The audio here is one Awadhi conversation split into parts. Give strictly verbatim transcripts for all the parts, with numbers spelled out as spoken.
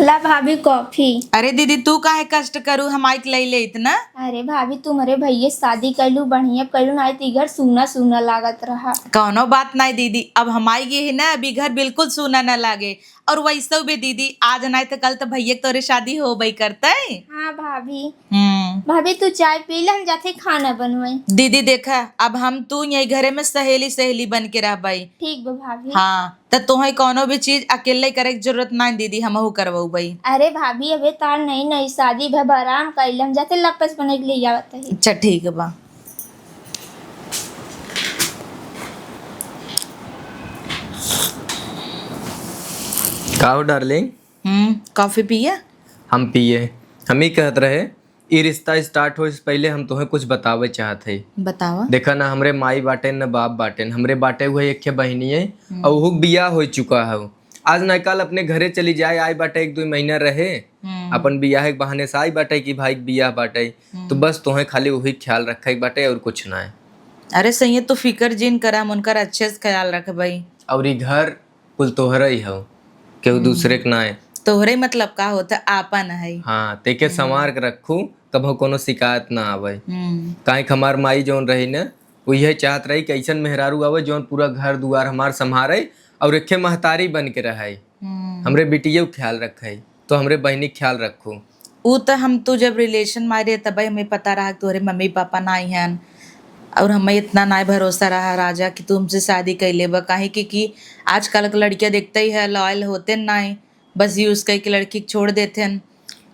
ला भाभी, कॉफी। अरे दीदी, तू काहे कष्ट करू, हम आइक लई लेइत ना। अरे भाभी, तुम्हरे भैया शादी कैलू, बढ़िया कैलू, नाहीं त ई घर सूना सूना लागत रहा। कौनो बात नाहीं दीदी, अब हम आई गई है ना, अब ई घर बिल्कुल सूना ना लागे। और वैसे भी दीदी, आज नाहीं त कल त भैया के तोरे शादी होबे करतै। हाँ भाभी। हम्म। भाभी, तू चाय पी ले, हम जाते खाना बनवाई। दीदी देखा, अब हम तू यही घरे में सहेली सहेली बन के रहबाई। ठीक बा भाभी। हाँ, त तोहे कौनो भी चीज अकेले करे के जरूरत नाहीं दीदी, हमहू करवाउबई। अरे भाभी, अबे तार नई नई शादी भे, आराम कर ले, हम जाते लपस बने के लिए आवत है। अच्छा ठीक बा। का हो डार्लिंग? हम्म, कॉफी पिए? हम पिए। हम ही कहत रहे, ई रिश्ता स्टार्ट होए से पहिले हम तोहे कुछ बतावे चाहत हई। बतावा। देखा ना, हमरे माई बाटेन, न बाप बाटेन, हमरे बाटे हुए एक बहिनिये, हम्म। और उहू के बियाह हो चुका है। आज ना काल अपने घरे चली जाए, आई बाटे, एक दो महीना रहे, हम्म। अपन बियाह के बहाने से आई बाटे कि भाई के बियाह बाटे, हम्म। तो बस तोहे खाली वही ख्याल रखे के बाटे और कुछ ना है। अरे सही है, तू फिकर जिन करा, हम उनकर अच्छे से ख्याल रखबई। और ई घर कुल तोहरे ही हौ, केहू हम्म। दूसरे के ना है। तोहरे मतलब का होता, आपन है। हाँ, तेके हम्म। संवार के रखू, कभो कोनो शिकायत ना आवे। हम्म। काहे कि हमार माई जौन रही न, वो यह चाहत रही कि ऐसन मेहरारू आवे जौन पूरा घर दुआर हमार संभारे और एके महतारी बन के रहे, हम्म। हमरे बिटियो के ख्याल रखे, तो हमरे बहिनी के ख्याल रखू। ऊ त हम, तू जब रिलेशन में रहे तबे हमें पता रहा कि तोहरे मम्मी पापा नाई हन, और हमें इतना नाई भरोसा रहा राजा कि तू हमसे शादी कर लेबा, काहे कि, कि आजकल के लड़कियां देखते ही है, लॉयल होते नाई, बस यूज करके लड़की के छोड़ देते हैं।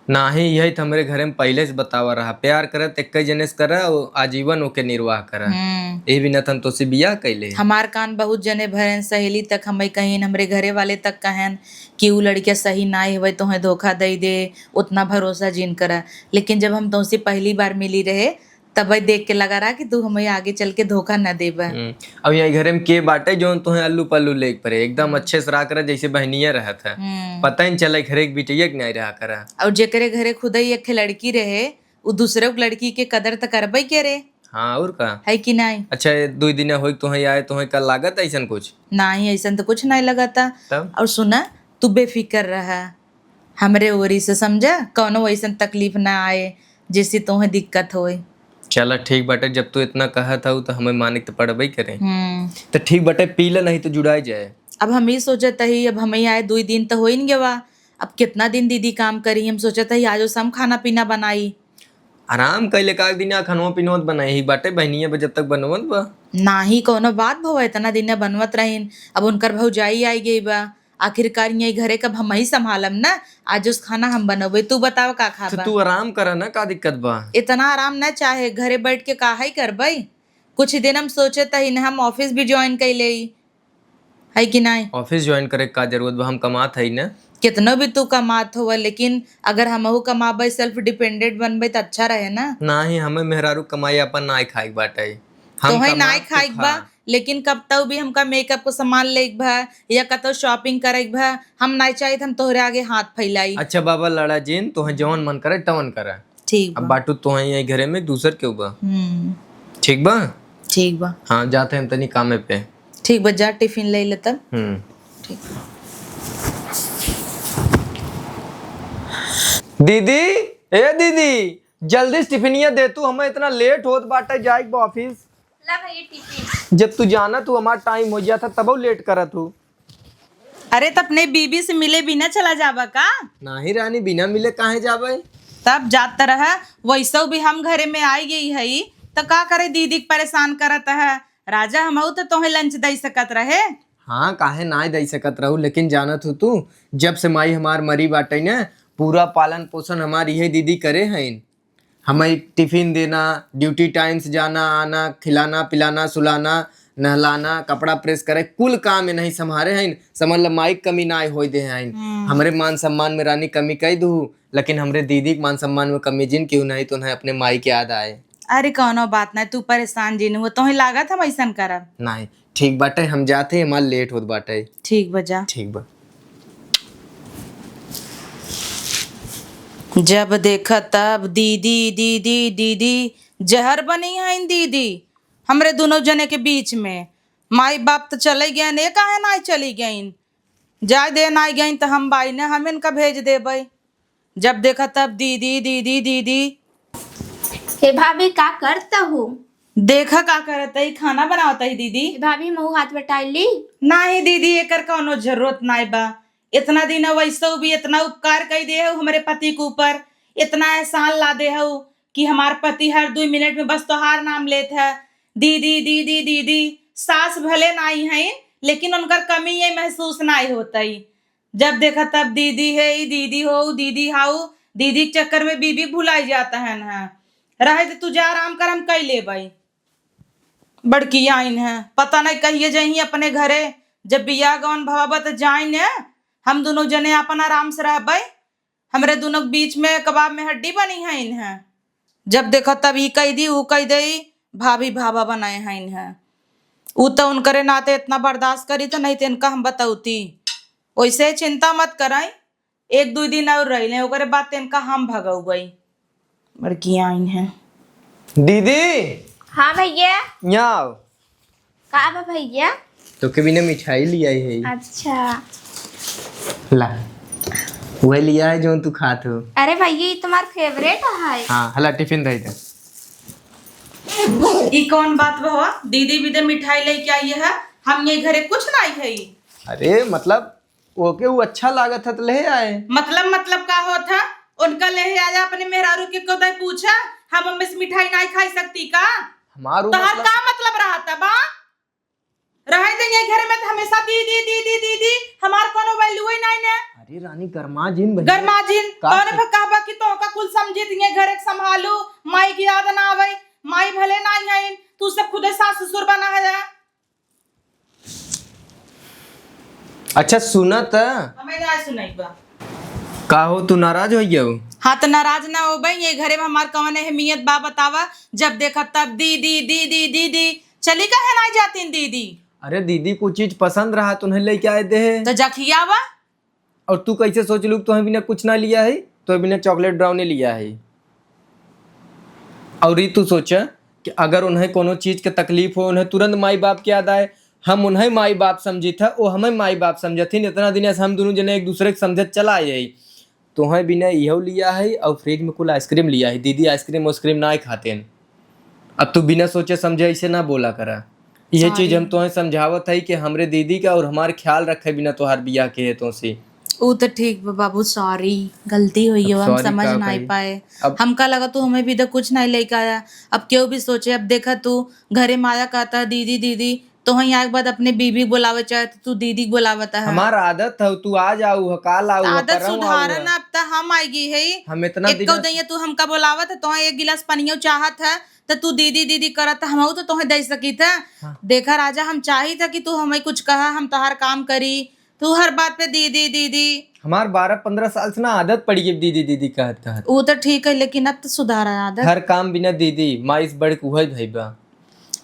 नाही, यही तो हमरे घरे में पहले से बतावा रहा, प्यार करे त एक जने से करे और आजीवन ओके निर्वाह करे। हम्म। यही बिना त हम तोसे बियाह कैले। हमार कान बहुत जने भरन, सहेली तक हमें कहिन, हमरे घरे वाले तक कहन कि ऊ लड़किया सही नाई हवे, तोहे धोखा दे दे, उतना भरोसा जिन करा। लेकिन जब हम तोसे पहली बार मिली रहे, तबे देख के लगा रहा कि तू हमें आगे चल के धोखा न देबा। हम्म। अब यहाँ घरे में के बाटे जौन तोहे अल्लू पल्लू लेके परे, एकदम हम्म। अच्छे से रहा करे जैसे बहनिया रहत है। हम्म। पता ही न चले घरे के बिटिया के नहीं रहा करा। और जेकरे घरे खुदे ही एक लड़की रहे, उ दूसरे लड़की के कदर त करबे करे। हाँ, और का? है कि नहीं? अच्छा, ये दो दिन होई तोहे आए, तोहे का लागत ऐसन कुछ? नहीं, ऐसन तो कुछ नहीं लगता। तब? और सुना, तू बेफिक्र रहा, हमरे ओरी से समझा, कौनो ऐसन तकलीफ ना आए, जैसे तोहे दिक्कत होए। चला ठीक बाटे, जब तू इतना कहत हऊ, तो हमें माने के तो पड़बे करे। हम्म। तो ठीक बाटे, पी ले, नहीं तो जुड़ाई जाए। अब हम ही सोचत हई, अब हम ही आए, दुई दिन तो होइन गवा, अब कितना दिन दीदी काम करी? हम सोचत हई, आज हम खाना पीना बनाई। आराम कैले का दिन, आ खानवा पीनवा त बनाई ही बाटे, बहनिया बा जब तक बनवत बा। नाही, कौनो बात भवा, इतना दिन बनवत रहीन, अब उनकर भौजाई आई गई बा, आखिरकार यही घरे का अब हमही संभालब ना। आज उस खाना हम बनौबे, तू बतावा का तो खाबा? तू आराम करा ना, का दिक्कत बा? इतना आराम ना चाहे, घरे बैठ के काहे करबे? कुछ दिन हम सोचे तही न हम ऑफिस भी ज्वाइन कर लेई, है कि नाई? ऑफिस ज्वाइन करे का जरूरत बा? हम कमात हई ना। कितनो भी तू कमात होवा, लेकिन अगर हमहू कमाबे, सेल्फ डिपेंडेंट बनबे त अच्छा रहे ना। नाही, हमें मेहरारू कमाई अपन नाई खाए के बाटे। हम तोहे कमा नाई तू खाए के खा। बा, लेकिन कब तऊ भी हमका मेकअप को सामान लेके भा या कतौ शॉपिंग करे के भा, हम नाई चाहित हम तोहरे आगे हाथ फैलाई। अच्छा बाबा, लड़ा जिन, तोहे जवन मन करे तवन करा। ठीक अब बा। बाटू तोहे यही घरे में, दूसर केहू बा? हम्म। ठीक बा? ठीक बा। हाँ, जाते हम तनी कामे पे। ठीक बा, जा टिफिन ले ले तब। हम्म। ठीक। दीदी, ए दीदी, जल्दी से टिफिनिया दे तू, हमें इतना लेट होत बाटे जाए के बा ऑफिस। ला भैया टिफिन। जब तू जाना तू हमार टाइम हो गया था तब लेट करत हूँ। अरे, त अपने बीबी से मिले बिना चला जाबा का? नाही रानी, बिना मिले काहे जाबे? तब जात रह, वैसो भी हम घरे में आई गई हई, त का करे दीदी के परेशान करत है? राजा हमहू त तोहे लंच दे सकत रहे। हाँ, काहे नाय दे सकत रहू, लेकिन जानत हू तू, जब से माई हमार मरी बाटे न, पूरा पालन पोषण हमार इहे दीदी करे हईन। हमें टिफिन देना, ड्यूटी टाइम से जाना आना, खिलाना पिलाना, सुलाना, नहलाना, कपड़ा प्रेस करे, कुल काम इनही संभारे हईन। समझ ल, माई क कमी ना होए दे हईन। हम्म। हमरे मान सम्मान में रानी कमी कई दू, लेकिन हमरे दीदी के मान सम्मान में कमी जिन क्यों नहीं, तो उन्हें अपने माई के याद आए। अरे कौनो बात नहीं, तू परेशान जिन हुआ, तोहे लागत हम ऐसन करब? नहीं, ठीक बाटे, हम जाते, हमार लेट होत बाटे। ठीक बा, जा। ठीक बा। जब देखा तब दीदी, दीदी, दीदी, जहर बनी हईन दीदी, हमरे दुनो जने के बीच में। माई बाप त चले गए, ने काहे नाई चली गईन? जाए दे, नाई गईं त हम बाई न, हम इनका भेज देबई। जब देखा तब दीदी, दीदी, दीदी। हे भाभी, का करत हू? देखा का करत हई, खाना बनावत हई दीदी। हे भाभी, महू हाथ बटाई ली। नाही दीदी, एकर कौनो जरूरत नाई बा। इतना दिन वैसे भी इतना उपकार कई दे हो हमरे पति के ऊपर, इतना एहसान ला दे हो कि हमार पति हर दुई मिनट में बस तोहार नाम लेत है, दीदी, दीदी, दीदी। सास भले नाई है, लेकिन उनकर कमी ये महसूस नाई होतई। जब देखा तब दीदी है, ई दीदी हो, ऊ दीदी हाउ, दीदी के चक्कर में बीबी भुलाई जात है ना। रहे दे, तू जा, आराम कर, हम कई लेबई। बड़की आइन है, पता नहीं कहिए जइहीं अपने घरे। जब बियाह गवन भवा बा त जाइन है, हम दुनों जने आपन आराम से रहबई। हमरे दुनों के बीच में कबाब में हड्डी बनी है इन्हें। जब देखा तब ई कह दी, ऊ कह दई, भाभी भाभा बनाए हैं इन्हें। ऊ तो उनकरे नाते इतना बर्दाश्त करी तो नहीं तो इनका हम बतौती। वैसे चिंता मत कराई, एक दुई दिन और रह लें, ओकरे बाद तो इनका हम भगौबई। बड़की आइन है। दीदी। हाँ भैया। यहाँ आओ। का बा भैया? तोके बिना मिठाई लियाई है। अच्छा। ला, वही लिया है जौन तू खात हो। अरे भैया, ई तुम्हार favourite है। हाँ, हला टिफिन दे दे। ई कौन बात बा हो? दीदी बिदे मिठाई लेके आई है, हम ये घरे कुछ नाई है। अरे मतलब ओके ऊ अच्छा लागत है त ले आए। मतलब, मतलब का होत है? उनका ले आया अपने मेहरारू के कोदाई पूछा, हम मम्मी से मिठाई नाई खाई सकती का? हमार ऊ तोहार मतलब का मतलब रहता बा? रहे देंगे घर में तो हमेशा दीदी, दीदी, दीदी, हमार कोनो value ही नाई ने। अरे रानी, गरमा जिन बहिनी। गरमा जिन, का कौन कर- भकाबा कि तोहका कुल समझी दिए, घर के संभालू, माई की याद ना आवे, माई भले नाई है, तू सब खुदे सास ससुर बना है। अच्छा, सुना त। हमें ना सुनाई बा। का हो, तू नाराज हो गया हो? हाँ, तो नाराज ना होबे, ये घरे में हमार कवन अहमियत बा, बतावा? जब देखा तब दीदी, दीदी, दीदी। चली काहे ना जातीन दीदी? अरे दीदी, कुछ चीज पसंद रहा, तुम्हें लेके आए दे। तो जखिया बा? और तू कैसे सोच लू, तुम्हें बिना कुछ ना लिया है, तुम्हें बिना chocolate brownie लिया है? और ई तू सोच कि अगर उन्हें कोनो चीज के तकलीफ हो, उन्हें तुरंत माई बाप के याद आए। हम उन्हें माई बाप समझित है, वो हमें माई बाप समझथिन। इतना दिन से हम दोनों जने एक दूसरे के समझत चला आए। तोहें बिना इहो लिया है और fridge में कुल ice cream लिया है। दीदी ice cream वाइसक्रीम ना खाते हैं। अब तू बिना सोचे समझे ऐसे ना बोला करा। यह चीज हम sorry। तोहें समझावत है कि हमरे दीदी का और हमार ख्याल रखे बिना तोहार बियाह के है तोसे। ऊ तो ठीक बा बाबू, sorry, गलती हुई अब हो, हम sorry समझ का ना कही? पाए। अब हमका लगा तू हमें भी तो कुछ नहीं लेके आया। अब क्यों भी सोचे, अब देखा तू घरे में आया कहता दीदी दीदी, तो वहीं आए के बाद अपने बीबी के बुलावे चाहे तो तू दीदी के बुलावता है। हमार आदत है, तू आ जाऊ ह, काल आऊ ह, आदत परसों आऊ सुधारन ह। अब त हम आएगी है। हम इतना एको दिन दैया तू हमका बुलावत है, तो एक गिलास पनियो चाहत है तो तू दीदी दीदी करत है, हमहू तो तोहे दे सकीत है। हाँ। देखा राजा, हम चाहित है कि तू हमें कुछ कहा, हम तोहार काम करी, तू हर बात पे दीदी, दीदी। हमार बारह पन्द्रह साल से ना आदत पड़ी गई दीदी, दीदी कहत, कहत। वो तो ठीक है, लेकिन अब तो सुधारा आदत। हर काम बिना दीदी, माई से बढ़ के उहे भई बा।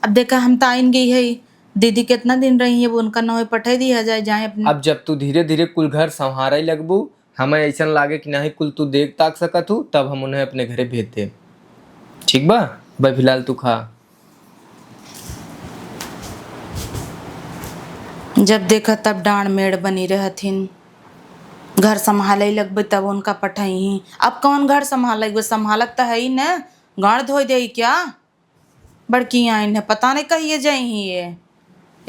अब देखा, हम तो आइन गई है, दीदी कितना दिन रही है, वो उनका नवे पठाई दिया जाए, जाए अपने। अब जब तू धीरे धीरे कुल घर संभारे लगबू, हमें ऐसन लागे कि नहीं कुल तू देख ताक सकत हूँ, तब हम उन्हें अपने घरे भेज देब। ठीक बा? भाई फिलहाल तू खा। जब देखा तब डांड मेड़ बनी रहथिन। घर संभाले लगबे तब उनका पठइहीं। अब कौन घर संभाले, वो संभालत त है ही न, गाड़ धोई देई क्या? बड़की आइन है, पता नहीं कहिए जाइहीं ये,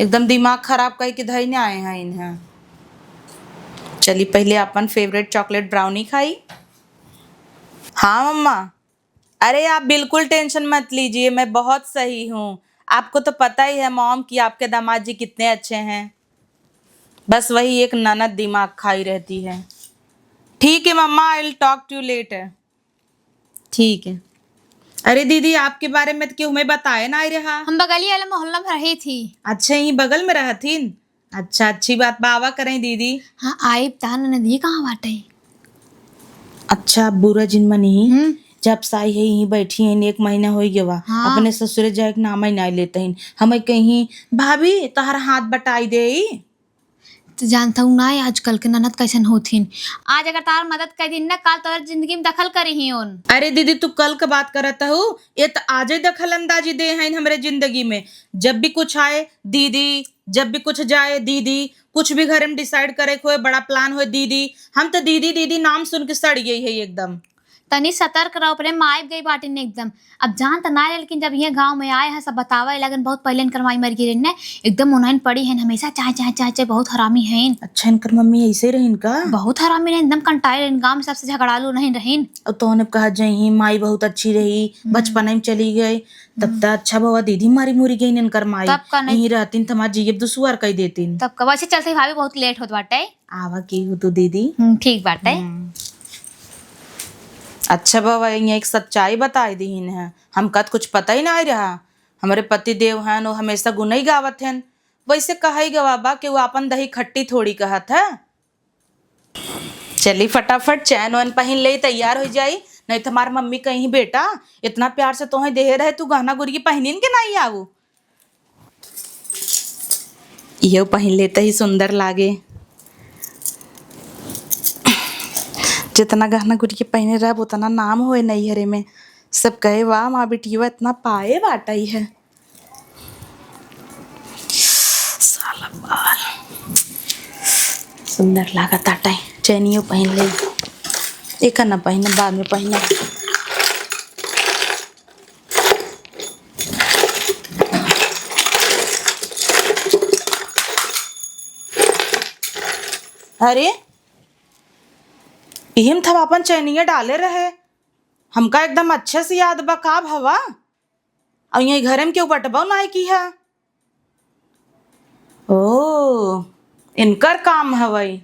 एकदम दिमाग खराब कई के धइने आए हैं इन्हें। चली पहले अपन favourite chocolate brownie खाई। हाँ मम्मा, अरे, आप बिल्कुल tension मत लीजिए, मैं बहुत सही हूँ। आपको तो पता ही है मॉम कि आपके दामाद जी कितने अच्छे हैं, बस वही एक ननद दिमाग खाई रहती है। ठीक है मम्मा, I will talk to you later। ठीक है। अरे दीदी, आपके बारे में तो क्यों हमें बताए ना रहा? हम बगली वाले मोहल्ला में रही थी। अच्छा, यहीं बगल में रहथिन? अच्छा, अच्छी बात बा, आवा करें दीदी। हाँ, आइब। तान ननदिया कहाँ बाटे? अच्छा, बुरा जिन मनी, हम्म। जब से आई है यहीं बैठी हैं, एक महीना हो गया बा। हाँ। अपने ससुरे जाए के नाम ही ना लेते हैं। हमें कहीं, "भाभी, तोहर हाथ बटाई दे।" तो जानता हूँ ना, आजकल के ननद कैसन होथिन। आज अगर तार मदद कर दिन ना, काल तोहर जिंदगी में दखल करी ही उन। अरे दीदी, तू कल के बात करत हूँ, ये तो आज ही दखल अंदाजी दे हैं हमरे जिंदगी में। जब भी कुछ आए, "दीदी, जब भी कुछ जाए दीदी, कुछ भी घरे में decide करे के होए, बड़ा plan होए दीदी, हम तो दीदी दीदी नाम सुन के सड़ गई है एकदम। तनी सतर्क रहो, अपने माई गई बाटिन एकदम। अब जान त ना रहे, लेकिन जब ये गाँव में आए हैं, सब बतावे लगन, बहुत पहले इनकर माई मर गई रही ने, एकदम उन्हन पड़ी हैं, हमेशा चाय, चाय, चाय, चाय, बहुत हरामी हैं। अच्छा, इनकर मम्मी ऐसे रही इनका? बहुत हरामी रही, एकदम कंटाई रही, गाँव में सबसे झगड़ालू नहीं रही। और तोहने कहा जही माई बहुत अच्छी रही, हम्म। बचपन में चली गई, तब हम्म। त अच्छा भवा दीदी मारी मुरी गई इनकर माई। तब का नहीं? यहीं रहतीन त हमार जीव दुसुआर कई देतीन। तब का? वैसे चलते भाभी बहुत late होत बाटे। आवा की हो तू दीदी? हम्म, ठीक बाटे। हम्म। अच्छा बाबा, ये एक सच्चाई बताई दीन है, हमका त कुछ पता ही नाहीं रहा। हमरे पति देव हैं, वो हमेशा गुनई गावत हैं। वैसे कहई गवा बा कि वो आपन दही खट्टी थोड़ी कहत है। चली फटाफट चैन वैन पहिन ले, तैयार हो जाई, नहीं त हमार मम्मी कहीं, "बेटा, इतना प्यार से तोहे देहे रहे, तू गहना गुरिया पहिनिन के नाहीं आवू?" इहो पहिन लेते ही सुंदर लागे। जितना गहना गुरिया पहिने रहब, उतना नाम होए नैहरे में। सब कहे, "वाह, माँ बिटिया इतना पाए बाटई है।" साला बाल। सुंदर लागत आटे। चैनियो पहिन ले। एका ना पहिने, बाद में पहिने। अरे, इही में त हम आपन चैनिया डाले रहे, हमका एकदम अच्छे से याद बा, का भवा? अउर यही घरे में केहू बटबो नाहीं किहा। ओ, इनकर काम हवई।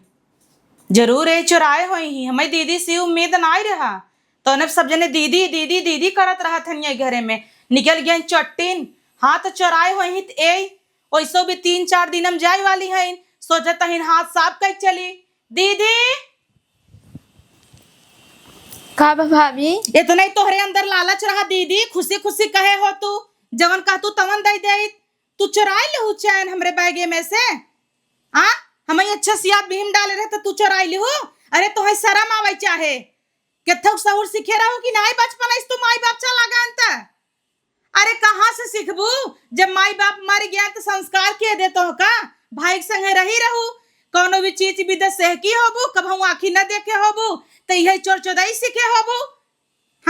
जरूर ए चोराए होइहीं, हमई दीदी से उम्मीद नाहीं रहा। तौने सब जने दीदी, दीदी, दीदी करत रहत हन ये घरे में। निकल गइन चट्टिन, हाँ त चोराए होइहीं त ए, ओइसो भी तीन चार दिन में जाए वाली हइन, सोचत हइन हाथ साफ कइ चली। दीदी! का बा भाभी? इतना ही तोहरे अंदर लालच रहा दीदी, खुशी खुशी कहे हो तू, जवन कहतू तवन दइ देइत। तू चोराइ लिहू चैन हमरे बैगे में से? आ? हमई अच्छा सियात भीम डाले रहे त तू चोराइ लिहू? अरे तोहई सरम आवइ चाहे। केथौक सहूर सिखे रहू कि नाहीं बचपन से तू माई बाप चला गएन त? अरे कहाँ से सिखबू? जब माई बाप मरि गएन त संस्कार के दे तोहका? भाई के संगे रही रहू, कउनो भी चीज बिदे सेहकी होबू, कबहूँ आँखी न देखे होबू, त इहइ चोर चोदई सिखे होबू।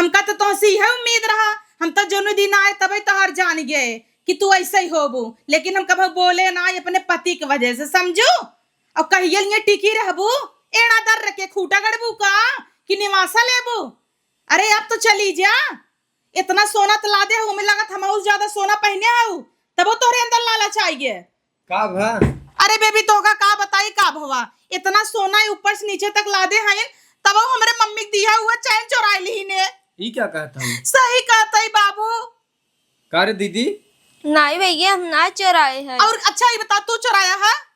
हमका त तोहसे इहइ उम्मीद रहा, हम त जौने दिन आए तबही तोहार जान गए कि तू अइसइ होबू, लेकिन हम कबहूँ बोले नाहीं अपने पति के वजह से, समझू? अउर कहियल ये टिकी रहबू, एड़ा दर्र के खूँटा गड़बू का कि निवासा लेबू? अरे अब त चली जा, इतना सोना त लादे हऊ, हमें लागत हमहू से ज्यादा सोना पहिने हऊ, तबो तोहरे अंदर लालच आइ गए। का भा? अरे बेबी, तोहका का बताई का भवा, इतना सोना ऊपर से नीचे तक लादे हईन, तबो हमरे मम्मी के दिहा हुआ चैन चोराइ लिहिन। ई का कहत हऊ? सही कहत हई बाबू। का रे दीदी? नाहीं भइया, हम ना चोराए हई। अउर अच्छा, ई बता, तू चोराया है?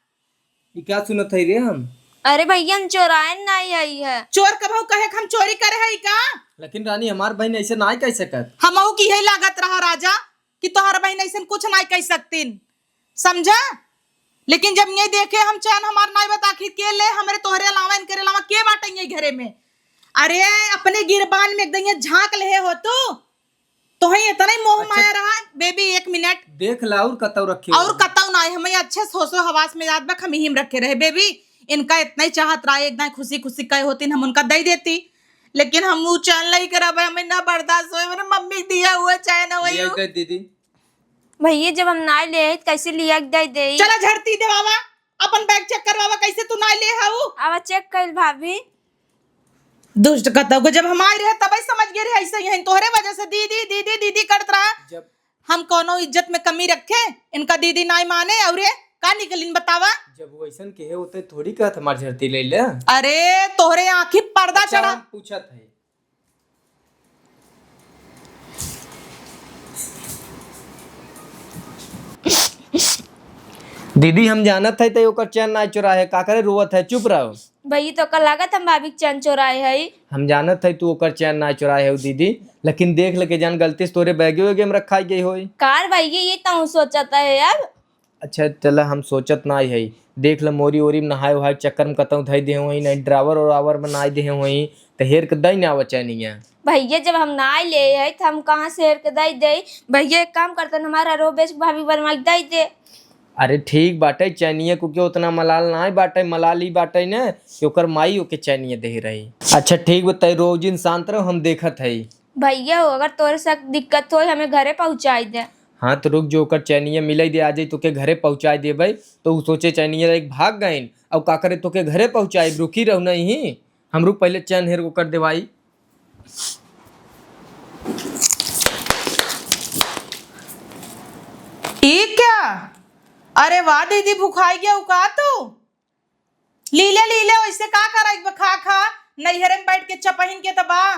ई का सुनत हई रे हम? अरे भइया, हम चोराए नाहीं हई है। चोर कबहू कहे कि हम चोरी करे हई का? लेकिन रानी, हमार बहिन अइसे नाहीं कहि सकत। हमहू के इहइ लागत रहा राजा कि तोहार बहिन अइसन कुछ नाहीं कहि सकतिन, समझा? लेकिन जब ये देखे हम चैन हमार नाहीं बा त आखिर के ले, हमरे तोहरे अलावा, इनकरे अलावा के बाटे ये घरे में? अरे अपने गिरबान में एकदम ये झाँक लेहे हो तू। तोहई इतना ही मोह अच्छा। माया रहा, बेबी, एक मिनट। देख ला, अउर कतौ रखे अउर होई। कतौ नाहीं, हमई अच्छे से होशो हवास में याद बा, हम इही में रखे रहे, बेबी। इनका इतना ही चाहत रहा, एकदम खुशी खुशी कहे होतिन, हम उनका दइ देती, लेकिन हम ऊ चैन लइ के रहबे, हमई ना बर्दाश्त होए, मेरे मम्मी के दिहा हुआ चैन होई। लिया के दे दीदी। भइया, जब हम नाहीं ले आई, त कइसे लिया के दइ देई? चला झड़ती देवावा, अपन बैग check करवावा, कइसे तू नाहीं ले हऊ? आवा check कइल भाभी। दुष्ट कतौ के, जब हम आइ रहे तबही समझ गए रहे, अइसे ही तोहरे वजह से दीदी, दीदी, दीदी करत रहा। जब हम कउनो इज्जत में कमी रखे, इनका दीदी नाहीं माने, अउर ये का निकलिन बतावा? जब वो अइसन कहे होते थोड़ी कहत हमार झड़ती ले ले। अरे तोहरे आँखी पर्दा अच्छा, चढ़ा। हम पूछत हई। दीदी, हम जानत हई तै ओकर चैन नाहीं चोराए है, का करे रोवत है, चुप रहो। भइया, तोका लागत हम भाभी के चैन चोराए हई? हम जानत हई तू ओकर चैन नाहीं चोराए हऊ दीदी, लेकिन देख ले के जान, गलती से तोरे बैगे वैगे में रखाई गई होई। कार भइया, ये तू सोचत है अब? अच्छा, चला, हम सोचत नाहीं हई। देख ल, मोरी ओरी में नहाए वहाए के चक्कर में कतौ धई देहे होई, नाहीं drawer ओरावर में नाहीं देहे होई, त हेर के दई ना आवा चैनिया। भइया, जब हम नाहीं ले आई, त हम कहाँ से हेर के दई देई? भइया, एक काम करतन, हमार हरवा बेच के भाभी बनवाई के दई दे। अरे ठीक बाटे, चैनिया को के उतना मलाल नाय बाटे, मलाल ई बाटे न कि ओकर माई ओके चैनिया देहे रही। अच्छा ठीक बा, तै रोजिन शांत रहो, हम देखत हई। भैया हो, अगर तोरे से दिक्कत होई, हमें घरे पहुँचाई दे। हाँ तो रुक जो, ओकर चैनिया मिलाई दे, आ जाई तोके घरे पहुँचाई देबे। तो उ सोचे चैनिया एक भाग गइन, अउ का करे तोके घरे पहुँचाई, रुकी रहो नहीं, हम रुक पहले चैन हेर ओकर देवाई। ई क्या? अरे वाह दीदी, भुखाई गया का तू? लीले, लीले, वैसे का करे बा, खा, खा, नैहरे में बैठ के चपहिन के त बा।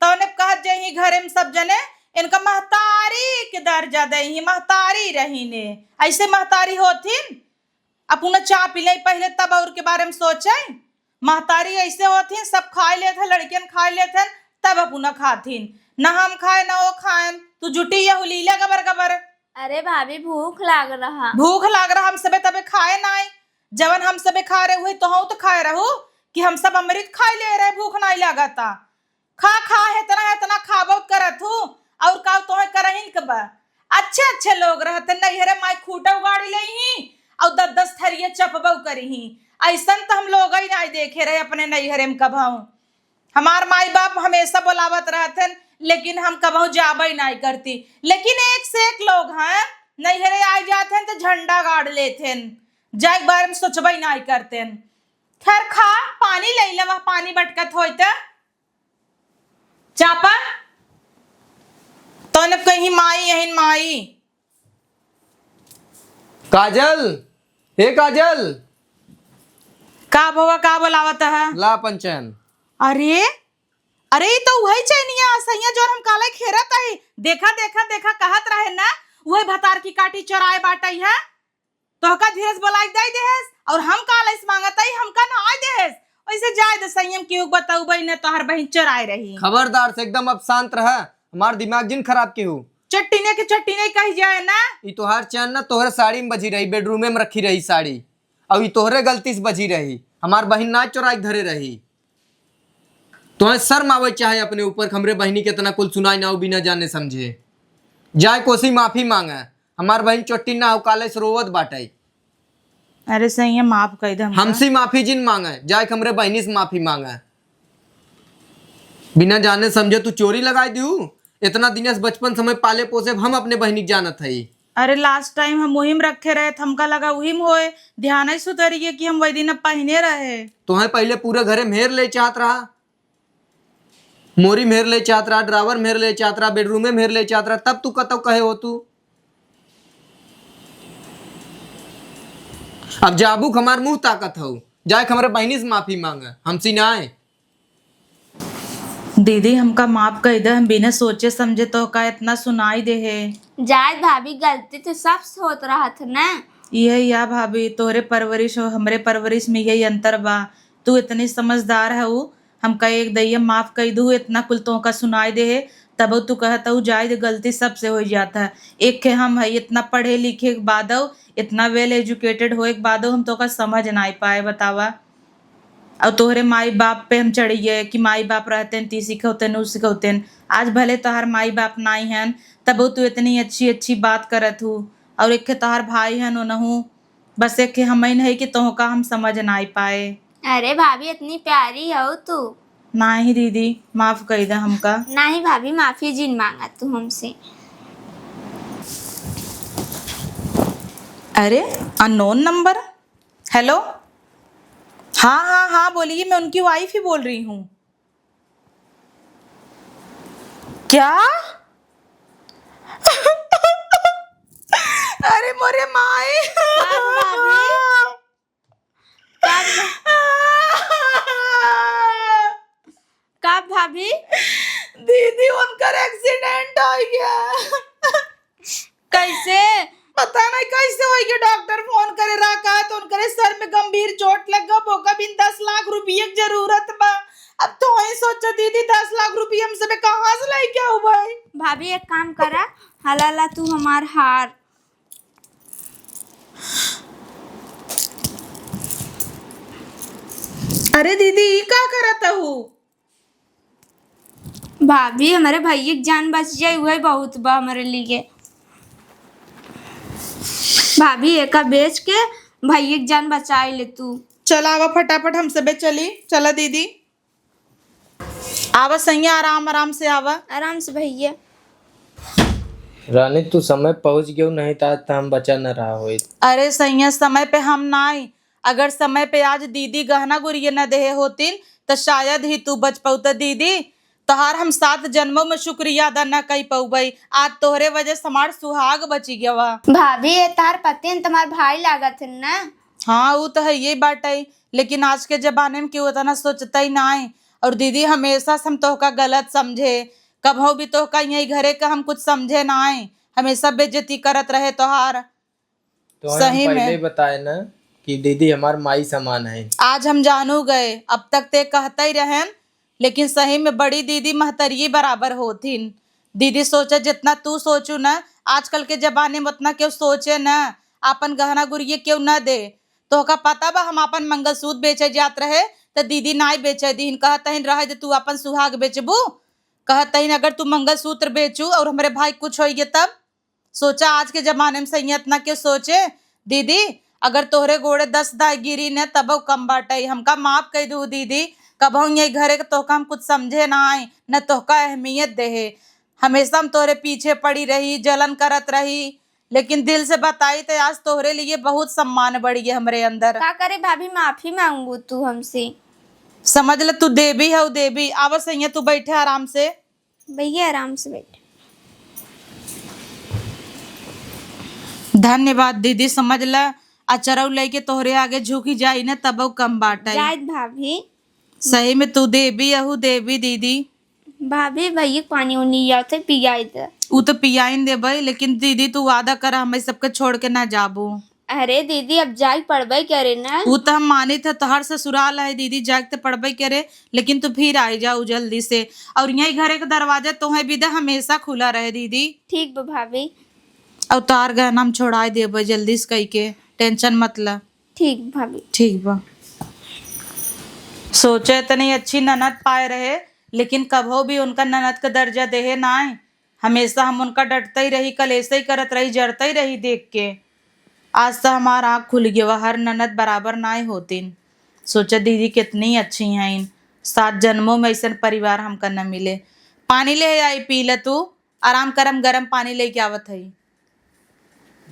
तौने कहत जही घरे में सब जने, इनका महतारी के दर्जा देही, महतारी रहीने। ऐसे महतारी होथिन? अपना चाह पी ले पहले, तब और के बारे में सोचे। महतारी ऐसे होथिन, सब खाए लेत है, लड़कियन खाए लेत है, तब अपना खाथिन। न हम खाए, न वो खाएन, तू जुटी यहू लीले गबर गबर। अरे भाभी, भूख लाग रहा। भूख लाग रहा, हम सबे तबे खाए नाई। जवन हम सबे खा रहे हुए, तोहू तो खाए रहू कि हम सब अमृत खाए ले रहे, भूख नाई लागता। खा, खा, हेतना, हेतना खाबो करत हूँ, और का तोहे करहिन के बा? अच्छे, अच्छे लोग रहते, नैहरे माई खूटा उगाड़ी लेही, और दस, दस थरिये चपबो करिही। ऐसन तो हम लोग ही नाई देखे रहे अपने नैहरे में कबहूँ। हमार माई बाप हमेशा बोलावत रहते, लेकिन हम कबहूँ जाबे नाई करती। लेकिन एक से एक लोग हैं, नैहरे आए जाते हैं तो झंडा गाड़ लेते हैं, जाए के बारे में सोचबे नाई करते हैं। खैर खा, पानी ले ले, वह पानी बटकत होई त। चापा, तोने कहीं माई, यहीं माई। काजल, हे काजल। का भवा, का बोलावत है? ला पंचन। अरे, अरे, ई तो उहई चैनिया, सैया जोन हम काले खेरत हई। देखा, देखा, देखा, कहत रहे ना, उहई भतार की काटी चोराए बाटई है। तोहका धीरज बोलाई दे देहेस, और हम काले से मांगत हई, हमका ना आए देहेस। वैसे जाए दे, संयम केहू के बतउबई न, तोहर बहिन चोराए रही। खबरदार से एकदम अब शांत रह, हमार दिमाग जिन खराब केहू। चट्टीने के चट्टीने कही जाए ना। ई तोहार चैन ना तोहरे साड़ी में बजी रही, बेडरूमे में रखी रही साड़ी, और ई तोहरे गलती से बजी रही, हमार बहिन ना चोराई के धरे रही। तोहे शर्म आवे चाहे अपने ऊपर, हमरे बहिनी के इतना कुल सुनाई ना हो बिना जाने समझे। जाए कोसी माफी मांगे, हमार बहिन चोट्टी ना हो, काले से रोवत बाटे। अरे सैया, माफ कर दे हमका। हमसे माफी जिन मांगे, जाए के हमरे बहिनी से माफी मांगे। बिना जाने समझे तू चोरी लगाई दिहू। इतना दिन से बचपन समय पाले पोसे हम अपने बहिनी के जानत हई। अरे last time हम वही में रखे रहे, त हमका लगा वही में होए, ध्यान ही सुतरिए कि हम वही दिन पहने रहे। तोहे पहले पूरे घरे में हेर ले चाहत रहा, मोरी में हेर ले चाहत रहा, ड्रावर में हेर ले चाहत रहा, बेडरूमे में हेर ले चाहत रहा, तब तू कतौ कहे हो तू। अब जाबू के हमार मुंह ताकत हऊ, जाए के हमरे बहिनी से माफी मांगे, हमसे ना आए। दीदी, हमका माफ कर दे, हम बिना सोचे समझे तोहका इतना सुनाई देहे। जाए भाभी, गलती तो सबसे होत रहत है ना। यही या भाभी, तोहरे परवरिश और हमरे परवरिश में यही अंतर बा। तू इतनी समझदार हऊ, हमका एक दइया माफ कर दू, इतना कुल तोहका सुनाई देहे, तब तू कहत हऊ, जाए दे, गलती सबसे हो जात है। एक खे हम है, इतना पढ़े लिखे के बादो, इतना well educated होए के बादो हम तोहका समझ नाई पाए, बतावा। और तोहरे माई बाप पे हम चढ़िए कि माई बाप रहतेन, ती सिखौतेन, ऊ सिखौतेन। आज भले तोहार माई बाप नाई हन, तबो तू इतनी अच्छी अच्छी बात करत हू। और एक खे तोहार भाई हन, ओनहू, बस एक खे हमइन है कि तोहका हम समझ नाई पाए। अरे भाभी, इतनी प्यारी हो तू। नाही दीदी, माफ कर दे हमका। नाही भाभी, माफी जिन मांगा तू हमसे। अरे, unknown number। Hello, हाँ, हाँ, हाँ, बोलिए, मैं उनकी wife ही बोल रही हूँ। क्या? अरे मोरे माई। का भाभी? का भा-, का भाभी? दीदी, उनकर accident हो गया। कैसे? पता नहीं कैसे होई कि डॉक्टर फोन करे रहा, कहा तो उनकरे सर में गंभीर चोट लग गवा, ओका बिन दस लाख रुपये की जरूरत बा। अब तो वही सोचा दीदी, दस लाख रुपये हम सबे कहाँ से लेके आऊ भाई? भाभी, एक काम करा, हलाला तू हमार हार। अरे दीदी, ई का करत हू? भाभी, हमरे भैया के जान बच जाए, वही बहुत बा हमरे लिए। भाभी, एका बेच के भैया के जान बचाई ले तू। चला आवा फटाफट, हम सबे चली। चला दीदी। आवा सैया, आराम आराम से आवा। आराम से भैया। रानी, तू समय पहुँच गयो, नहीं त आज त हम बचा न रहा होइत। अरे सैया, समय पे हम ना आई। अगर समय पे आज दीदी गहना गुरिये न देहे होतिन, त शायद ही तू बच पउत दीदी। तोहार हम सात जन्मों में शुक्रिया अदा न कई पउबई। आज तोहरे वजह से हमार सुहाग बची गवा। भाभी, ये तोहार पति न तुम्हार भाई लागत है ना? हाँ, ऊ त है, ये बात है, लेकिन आज के जमाने में केहू उतना सोचता ही ना है। और दीदी, हमेशा से हम तोहका गलत समझे, कबहू भी तोहका यही घरे का हम कुछ समझे ना है, हमेशा बेइज्जती करत रहे तोहार। तो हम सही में। पहले ही बताए ना कि दीदी हमार माई समान है। आज हम जानू गए, अब तक ते कहते ही रहेन, लेकिन सही में बड़ी दीदी महतरिये बराबर होथिन। दीदी सोचे जितना तू सोचू ना, आजकल के जमाने में उतना केहू सोचे ना, आपन गहना गुरिये केहू ना दे। तोहका पता बा, हम आपन मंगलसूत्र बेचे जात रहे, त दीदी नाई बेचे दीन, कहत हइन, "रहे दे, तू आपन सुहाग बेचबू।" कहत हइन, "अगर तू मंगलसूत्र बेचू और हमरे भाई कुछ होइगे तब?" सोचा, आज के जमाने में सैया इतना केहू सोचे? दीदी, अगर तोहरे गोड़े दस दाई गिरी न, तबो कम बाटइ। हमका माफ कइ दू दीदी, कबहूँ ये घरे के तोहका हम कुछ समझे ना आई, न तोहका अहमियत देहे। हमेशा हम तोहरे पीछे पड़ी रही, जलन करत रही, लेकिन दिल से बताई त आज तोहरे लिए बहुत सम्मान बढ़ गया हमरे अंदर। का करे भाभी, माफी मांगू तू हमसे। समझ ले, तू देवी हऊ देवी। आवा सैया, तू बैठे आराम से। भैया, आराम से बैठ। धन्यवाद दीदी, समझ ला, अचरऊ लइके तोहरे आगे झुकी जाई न, तबो कम बाटइ। जाइत भाभी। सही में तू देवी अहू देवी दीदी। भाभी, भैया के पानी उनी या थे पियाई दे। उ तो पियाइन देबइ, लेकिन दीदी तू वादा करा, हमें सबके छोड़ के ना जाबू। अरे दीदी, अब जाए पड़बे करे ना। उ त हम मानित है, तोहर ससुराल है दीदी, जाए के त पड़बे करे, लेकिन तू फिर आई जाऊ जल्दी से। और यही घरे के दरवाजा तोहे भी दे हमेशा खुला रहे दीदी। ठीक बा भाभी। और तोहार गहना हम छोड़ाए देबे जल्दी से कई के, tension मत ला। ठीक भाभी। ठीक बा। सोचे इतनी अच्छी ननद पाए रहे, लेकिन कभो भी उनका ननद का दर्जा देहे ना आए। हमेशा हम उनका डटते ही रही, कलेशे ही करत रही, जरते ही रही देख के। आज त हमार आँख खुल गवा, हर ननद बराबर नाय होतिन। सोचा दीदी कितनी अच्छी हईन, सात जन्मों में ऐसन परिवार हमका न मिले। पानी ले आई, पी ले तू, आराम कर, हम गरम पानी लेके आवत हई।